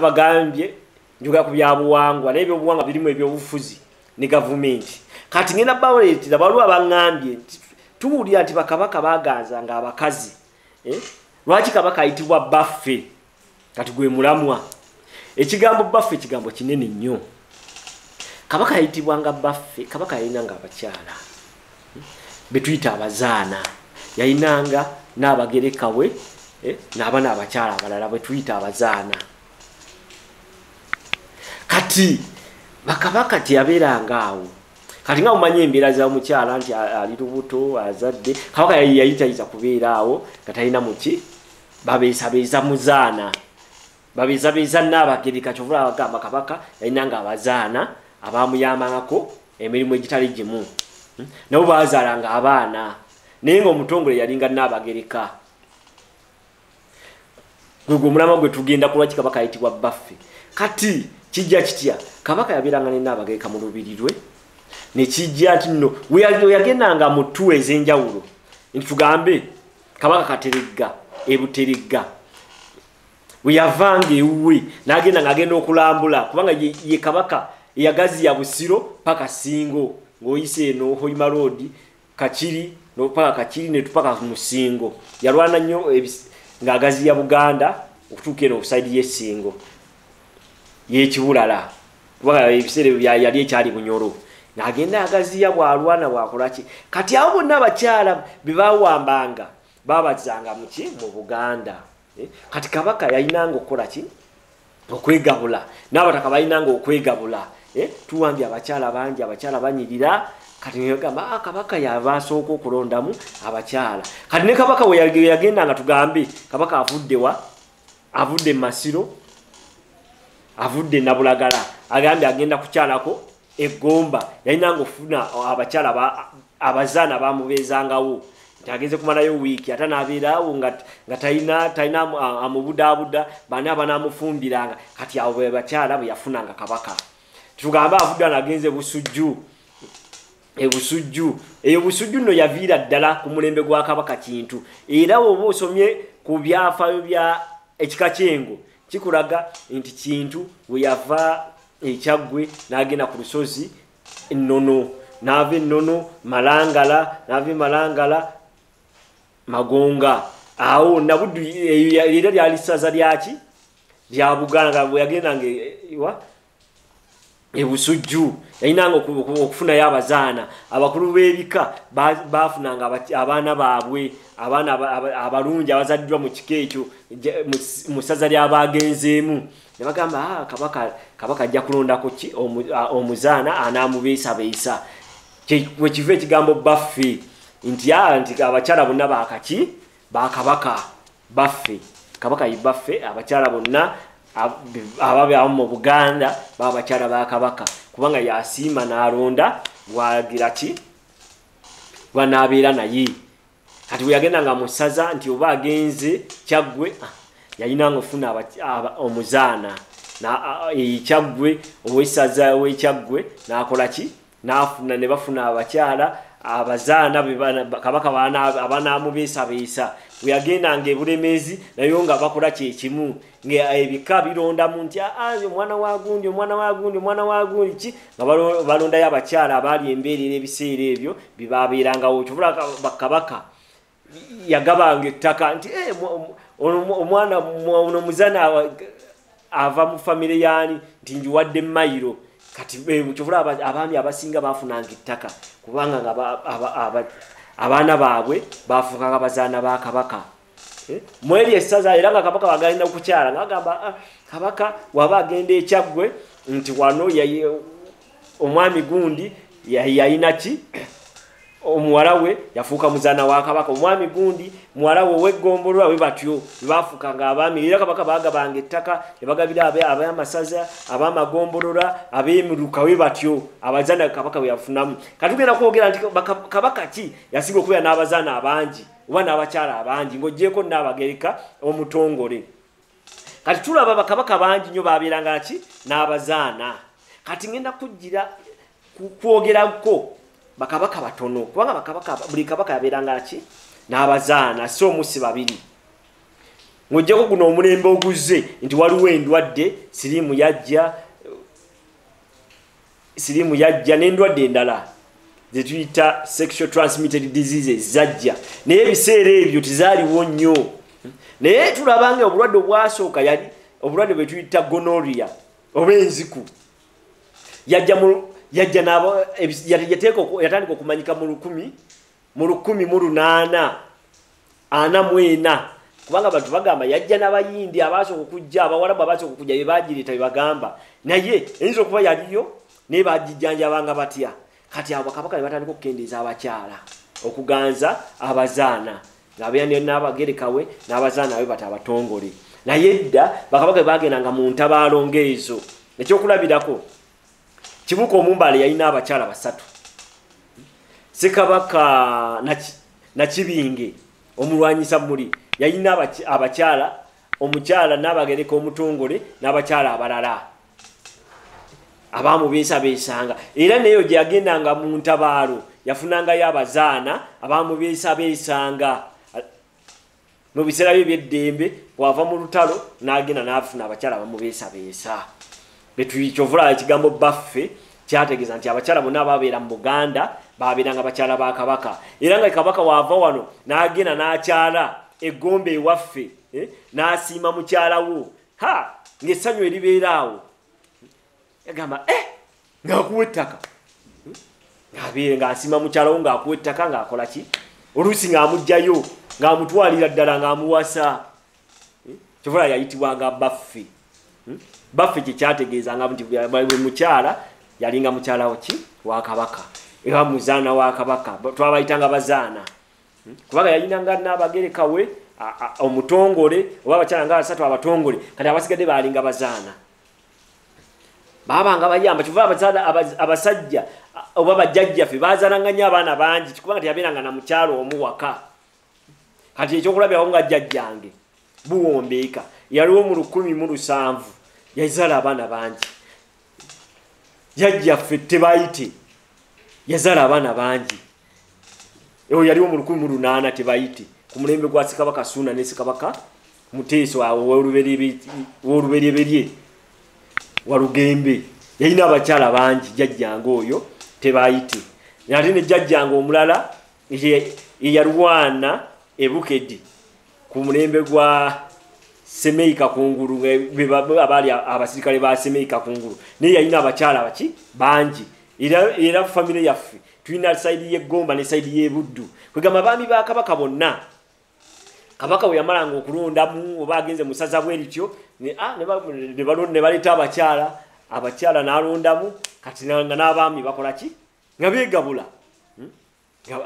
Nabagambye njogera ku byabuwangwa, naye ebyobuwangwa birimu ebyobufuzi ne gavumenti. Kati ngenda bawaleetera waliwo abaŋŋambye nti tuwulira nti bakabaka baaganzanga abakazi. Lwaki kabaka ayitibwa baffe? Kati gwe mulamwa. Ekigambo baffe kigambo kinene nnyo. Kabaka yayitibwanga baffe, kabaka yalinanga abakyala betuyita abazaana, yalinanga n'abagereka we n'abaana abakyala abalala betuyita abazaana. Kati bakabaka teyabeeranga awo. Kati nga omanyi embeera za mukyala nti ali lubuto, azadde, kabaka yayitayiza kubeera awo nga talina muki, babeesabeeza muzaana, babeezabeeza n'abagereka. Kyova abagamba kabaka yalinanga abazaana abamuyambangako emirimu egitali gimu, nabo baazaalanga abaana, naye ng'omutongole yalinga n'abagereka. Gwe omulama gwe tugenda kulwaki kabaka ayitibwa baffe. Kati kijja kitya? Kabaka yabeeranga ne Nnaabagereka mu lubiri lwe, ne kijja nti nno we yagendanga mu ttuwa ez'enjawulo, nti tugambe kabaka Kateregga e Buteregga we yavanga ewuwe n'agenda ng'agenda okulambula, kubanga ye kabaka eyagaziya Busiro paka Singo, ng'oyise eno Hoima Road, Kakiri paka Kakiri ne tupaka mu Singo. Yalwana nnyo ng'agaziya Buganda okutuuka eno obusaidi y'Essingo y'Ekibulala, kubanga ebiseera ebyo yali ekyali Bunyoro. Ng'agenda agaziya bw'alwana bw'akola ki. Kati abo bonna abakyala be bawambanga babazanga muki mu Buganda. Kati kabaka yalinanga okukola ki? Okwegabula. N'abataka balinanga okwegabula. Tuwambye abakyala bangi, abakyala banyirira. Kati negamba kabaka yava asooka okulondamu abakyala. Kati ne kabaka we yagendanga, tugambe kabaka avudde wa? Avudde Masiro, avudde Nabulagala, agambye agenda kukyalako Eggomba, yalinanga okufuna abakyala abazaana bamubeezangawo nti agenze kumalayo wiiki, ate n'abeeraawo nga talina amubudaabuda, bani abanaamufumbiranga. Kati abo be bakyala bwe yafunanga kabaka. Tugambe avudde wano agenze Busujju, Ebusujju eyo Busujju nno yaviira ddala ku mulembe gwa Kabaka Kintu. Era oba osomye ku byafaayo bya ekika ky'Engo, kikulaga nti Kintu we yava Ekyaggwe n'agenda ku lusozi Ennono, n'ava Ennono Malangala, n'ava Malangala Magonga, awo Nabuddu. Era lyali ssaza lyaki? Lya Buganda. Bwe yagendanga wa Ebusujju yalinanga okufunayo abazaana. Abakulu b'ebika bafunanga abaana baabwe, abaana abalungi abazaddiddwa mu kika ekyo, mu ssaza ly'abagenzeemu, ne bagamba kabaka ajja kulondako ki omuzaana anaamubeesabeesa. Wekiva ekigambo baffe, nti nti abakyala bonna bakaki bakabaka baffe. Kabaka ye baffe, abakyala bonna ababe mu Buganda baba bakyala ba kabaka, kubanga yasiima n'alonda bwagira ki bwanaabeera naye. Kati bwe yagendanga mu ssaza nti oba agenze Kyaggwe, yalinanga ofuna omuzaana Kyaggwe, owessaza w'Ekyaggwe, n'akola ki, n'afuna ne bafuna abakyala abazaana kabaka abanaamubeesabeesa. Bwe yagendanga Ebulemeezi nayo nga bakola kyekimu, nga ebika birondamu nti omwana wa gundi, omwana wa gundi, omwana wa gundi ki, nga balondayo abakyala abaali embeerera ebiseera ebyo byebabeerangawo. Kyovula kabaka yagabanga ettaka nti omwana ono muzaana ava mu famire yaani, nti njiwadde mayiro. Kati kyovula abaami abasinga bafunanga ettaka, kubanga nga abaana baabwe bafuukanga bazaana ba kabaka. Mweri essaza era nga kabaka bagenda okukyala, nga bagamba kabaka waba agenda Ekyaggwe nti wano omwami gundi yayina ki, omuwala we yafuuka muzaana wa kabaka, omwami gundi muwala we ow'eggombolola, we batyo bafuukanga abaami. Era kabaka baagabanga ettaka ne bagabira ab'amasaza, ab'amagombolola, ab'emiruka, we batyo abazaana kabaka bwe yafunamu. Kati tugenda kwogera nti kabaka ki yasinga okubeera n'abazaana abangi oba n'abakyala abangi ng'oggyeko Nnaabagereka omutongole. Kati tulaba bakabaka bangi nnyo babeeranga ki n'abazaana. Kati ngenda kujjira kwogerako bakabaka batono, kubanga bakabaka buli kabaka yabeeranga ki n'abazaana, si omu si babiri. Ng'oggyeko guno omulembe oguzze nti waliwo endwadde, siriimu yajja n'endwadde endala zetuyita sexual transmitted diseases zajja, naye ebiseera ebyo tezaaliwo nnyo. Naye tulabanga obulwadde obwasooka yali obulwadde bwe tuyita gonorrhea oba enziku, yatandika okumanyika mu 1844, kubanga abantu bagamba yajja n'abayindi abasooka okujja, abawarabu abasooka okujja be bagireeta be bagamba, naye eyinza okuba yaliyo naye bagijjanjabanga batya. Kati abo kabaka ne batandika okukendeeza abakyala okuganza abazaana, ng'abeera n'abagerekawe n'abazaana be bata abatongole. Naye edda bakabaka bagendanga mu ntabaalo ng'ezo. Ekyokulabirako, Kibuuka Omumbale yalina abakyala 3. Ssekabaka Nakibinge omulwanyisa muli yalina abakyala, omukyala n'abagereka omutongole n'abakyala abalala abamubeesabeesanga. Era neyo gye yagendanga mu ntabaalo yafunangayo abazaana abamubeesabeesanga. Mu biseera bye eby'eddembe bw'ava mu lutalo n'agenda n'afuna abakyala abamubeesabeesa. Betukyovula ekigambo baffe kyategeeza nti abakyala bonna ababeera mu Buganda babeeranga bakyala ba kabaka. Era nga kabaka w'ava wano n'agenda n'akyala eggombe ewaffe, n'asiima mukyala wo, ha ng'essanyu eribeera awo. Yagamba ng'akuwa ettaka, ng'abeere ng'asiima mukyala wo ng'akuwa ettaka ng'akola ki, oluusi ng'amuggyayo ng'amutwalira ddala ng'amuwasa. Kyovula yayitibwanga baffe. Baffe kye kyategeezanga nti buli mukyala yalinga mukyala ki wa kabaka, era muzaana wa kabaka, twabayitanga bazaana, kubanga yalinanga n'abagereka we omutongole oba abakyala nga 3 abatongole, kati abasigadde baalinga bazaana. Babanga bayamba. Kyova abasajja oba bajjajjaffe baazaalanga nnyo abaana bangi, kubanga teyabeeranga na mukyalo omu waka. Kati ekyokulabirako nga jjajjange Buwombeeka yaliwo mu 1700 yazaala abaana bangi. Jjajjaffe Tebayite yazaala abaana bangi, oyo yaliwo mu 1800 Tebayite, ku mulembe gwa Ssekabaka Ssuuna ne Ssekabaka Muteesa awo w'olubereberye Walugembe. Yalina abakyala bangi jjajjange oyo Tebayite. Ate ne jjajjange omulala eyalwana e Bukedi ku mulembe gwa Semei Kakunguru, abaali abasirikale ba Semei Kakunguru, naye yalina abakyala baki bangi. Era famire yaffe tulina sayidi y'eggomba ne sayidi y'ebuddu. Kwegamba abaami ba kabaka bonna, kabaka bwe yamalanga okulondamu oba agenze mu ssaza bwe lityo, ne baleeta abakyala n'alondamu, kati nga n'abaami bakola ki, nga beegabula.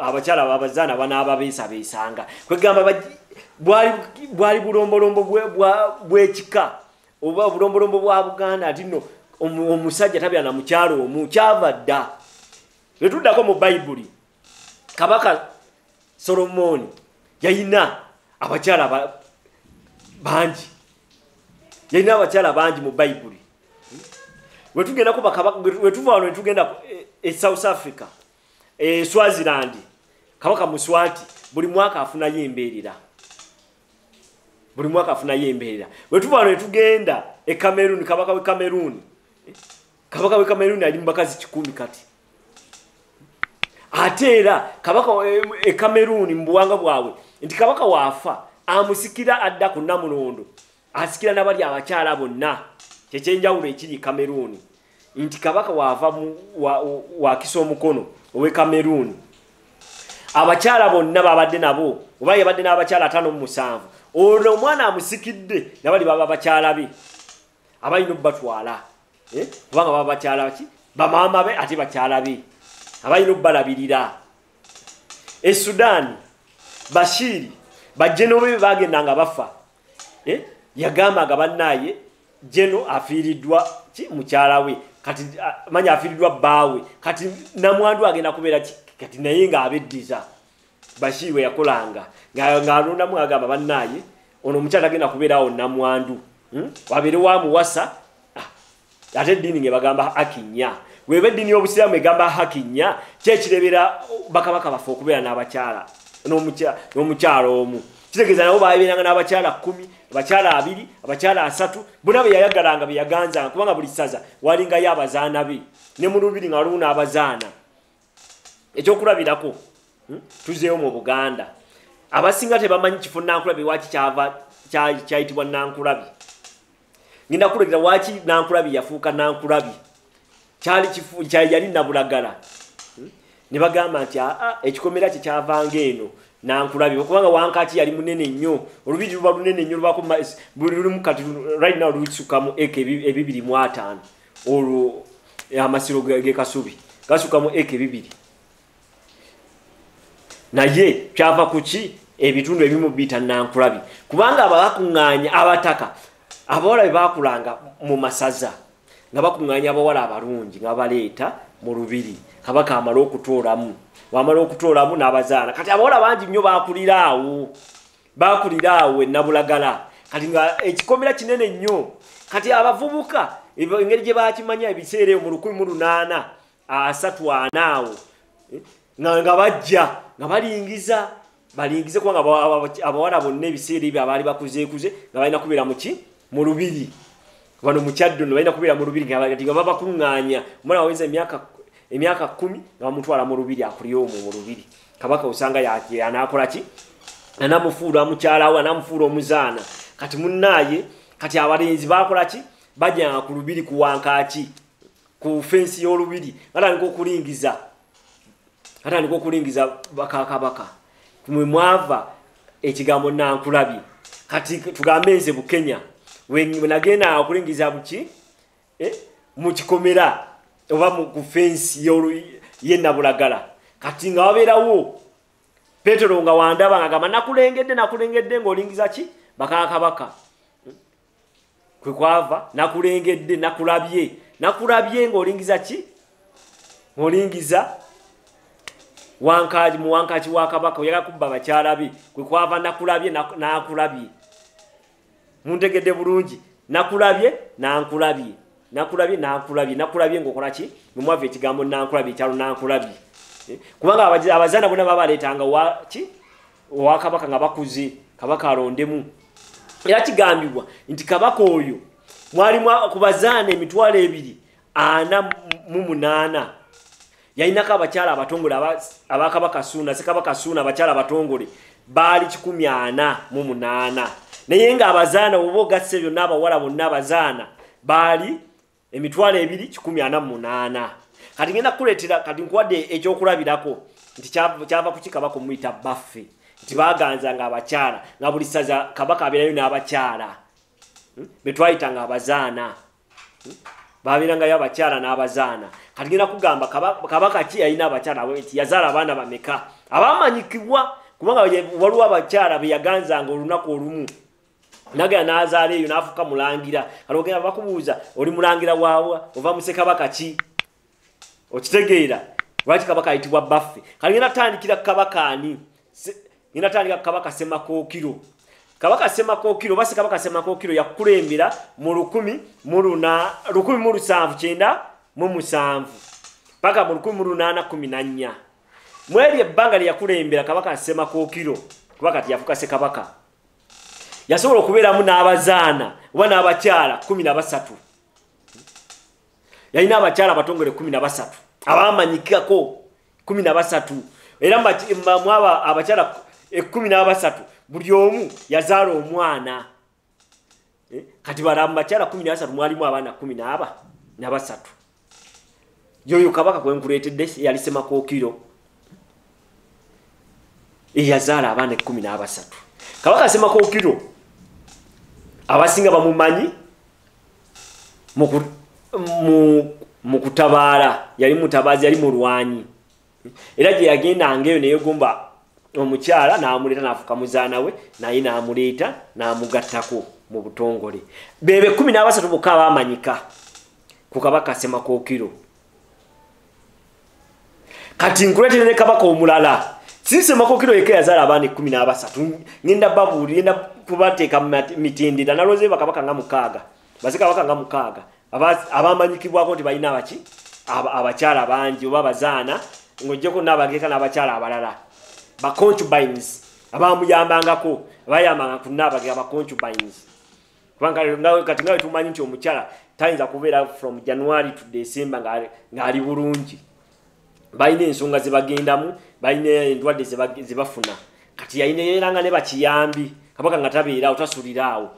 Abakyala abazaana banaababeesabeesanga. Kwegamba bwali bulombolombo bw'ekika oba obulombolombo bwa Buganda nti nno omusajja tabeera na mukyalo omu, kyava dda. Bwe tuddako mu Bayibuli, Kabaka Solomoni yalina abakyala bangi, yalina abakyala bangi mu Bayibuli. Bwe tugendako bakabaka, bwe tuva wano ne tugenda e South Africa, e Swaziland, Kabaka Muswati buli mwaka afunayo embeerera, buli mwaka afunayo embeerera. Bwe tuva wano ne tugenda e Cameroon, kabaka we Cameroon, kabaka we Cameroon ali mu bakazi 10 kati. Ate era kabaka e Cameroon mu buwanga bwabwe nti kabaka waafa amusikira adda ku Namulondo, asikira n'abali abakyala bonna. Kyekyenjawulo ekiri Cameroon nti kabaka waava wakisa omukono owe Cameroon, abakyala bonna babadde nabo, oba yabadde n'abakyala 57, olwo omwana amusikidde nabali baba bakyala be abalina obbatwala, kubanga baba bakyala ki, bamaama be ate bakyala be abalina obbalabirira. E Sudan, Bashiri bajjeno be bagendanga bafa, yagambanga bannaaye jeno afiiriddwa ki mukyala we, kati manya afiiriddwa bbaawe, kati namwandu agenda kubeera ki, kati naye ng'abeddiza. Bashiri we yakolanga ng'alondamu agamba bannaaye ono omukyala agenda kubeerawo namwandu, wabeere wamuwasa. Ate eddiini ng'ebagamba haki nnya, weba eddiini y'obusiraamu egamba haki nnya, kyekirebera bakabaka baffe okubeera n'abakyala n'omukyala omu. Kitegeeza nabo babeeranga n'abakyala 10, abakyala 2, abakyala 3, bonna be yayagalanga be yaganzanga, kubanga buli ssaza walingayo abazaana be, ne mu lubiri nga waliwo n'abazaana. Ekyokulabirako, tuzeeyo mu Buganda, abasinga tebamanyi kifo Nankulabye lwaki kyava kyayitibwa Nankulabye. Ngenda kuleetera lwaki Nankulabye yafuuka Nankulabye. Kyali kifo yali Nabulagala. Ne bagamba nti aa ekikomera kye kyavanga eno Nankulabye, kubanga Wankaki yali munene nnyo, olubiri luba lunene nnyo, lubako lulimu kati right now lusuka mu eka 205, olwo amasiro ge Kasubi gasuka mu eka 2. Naye kyava ku ki? Ebitundu ebimu biyita Nankulabye, kubanga abakuŋŋaanya abataka abawala be baakulanga mu masaza nga bakuŋŋaanya abawala abalungi nga baleeta mu lubiri, kabaka amala okutoolamu, wamala okutoolamu n'abazaana. Kati abawala bangi nnyo baakulira awo e Nabulagala, kati nga ekikomera kinene nnyo. Kati abavubuka engeri gye baakimanya ebiseera ebyo mu 1834 awo, nga bajja nga balingiza balingize, kubanga abawala bonna ebiseera ebyo abaali bakuzeekuze nga balina kubeera muki mu lubiri, wano mu Kyaddondo balina kubeera mu lubiri, nga babakuŋŋaanya. Omwana waweza emyaka 10 nga bamutwala mu lubiri akulire omwo mu lubiri. Kabaka osanga anaakola ki? Anamufuula mukyala we, anamufuula omuzaana. Kati munnaaye, kati abalenzi baakola ki? Bajjanga ku lubiri ku Wankaki, ku fensi y'olubiri, batandika okulingiza bakakabaka. Mwe mwava ekigambo Nankulabye. Kati tugambe nze Bukenya we nagenda okulingiza buki mu kikomera oba ku fensi ye Nabulagala. Kati nga wabeerawo Petero nga wandaba nga gamba nakulengedde ng'olingiza ki bakakabaka. Kwe kwava nakulengedde, nakulabye ng'olingiza ki, ng'olingiza Wankaki, mu Wankaki wa kabaka oyagala kubba bakyala be. Kwe kwava nakulabye, nakulabye. Muntegedde bulungi, nakulabye, nankulabye, nakulabye, nankulabye, nakulabye ng'okola ki? Mwe mwava ekigambo Nankulabye, ekyalo Nankulabye. Kubanga abazaana bonna babaleetanga waki owa kabaka nga bakuze, kabaka alondemu. Era kigambibwa nti kabaka oyo mwalimu ku bazaana 248,000, yalinako abakyala abatongole abakabaka Ssuuna, Ssekabaka Ssuuna, abakyala abatongole baali 148. Naye nga abazaana oba ogasse byonna abawala bonna abazaana baali 2,148. Kati ngenda kukuleetera, kati nkuwadde ekyokulabirako nti kyava ku ki kabaka omuyita baffe, nti baaganzanga abakyala nga buli ssaza kabaka abeerayo n'abakyala be twayitanga abazaana, babeerangayo abakyala n'abazaana. Kati ngenda kugamba kabaka ki yalina abakyala, nti yazaala abaana bameka abamanyikibwa, kubanga waliwo abakyala be yaganzanga olunaku olumu nagenda n'azaala eyo n'afuuka mulangira. Kati ogenda bakubuuza oli mulangira waawa, ova mu Ssekabaka ki? Okitegeera lwaki kabaka ayitibwa baffe? Kati ngenda tandikira kabaka ani? Ngenda tandika kabaka Ssemakookiro. Kabaka Ssemakookiro oba Ssekabaka Ssemakookiro yakulembera mu 1797 paka mu 1814. Mweri ebbanga lye yakulembera kabaka Ssemakookiro, kuba kati yafuuka Ssekabaka, yasobola okubeeramu n'abazaana oba n'abakyala 13. Yalina abakyala abatongole 13 abamanyikako 13. Era mwaba abakyala 13 buli omu yazaala omwana. Kati bala mu bakyala 13 mwalimu abaana 13. Yoyo kabaka kwe nkuleetedde yali Ssemakookiro, eyazaala abaana 13. Kabaka Ssemakookiro abasinga bamumanyi mu kutabaala, yali mutabaazi, yali mulwanyi. Era gye yagendanga eyo neyegomba omukyala n'amuleeta n'afuuka muzaana we, naye n'amuleeta n'amugattako mu butongole. Bebe 13 bokka abaamanyika ku kabaka Ssemakookiro. Kati nkuleetera ne kabaka omulala. Si Ssemakookiro yekka yazaala abaana 13, ngenda babuulira, ngenda kubateeka mu mitendera. Nalonzeeyo bakabaka nga 6, bassekabaka nga 6 abamanyikibwako nti balina abaki abakyala bangi oba abazaana, ng'oggyeko n'abagereka n'abakyala abalala ba concubines abamuyambangako. Bayambanga ku Nnaabagereka, ba concubines, kubanga kati nga tumanyi nti omukyala tayinza kubeera from January to December ng'ali bulungi. Balina ensonga zebagendamu, balina endwadde zebafuna. Kati yalina yeranga ne bakiyambi, kabaka nga tabeeraawo, tasuliraawo.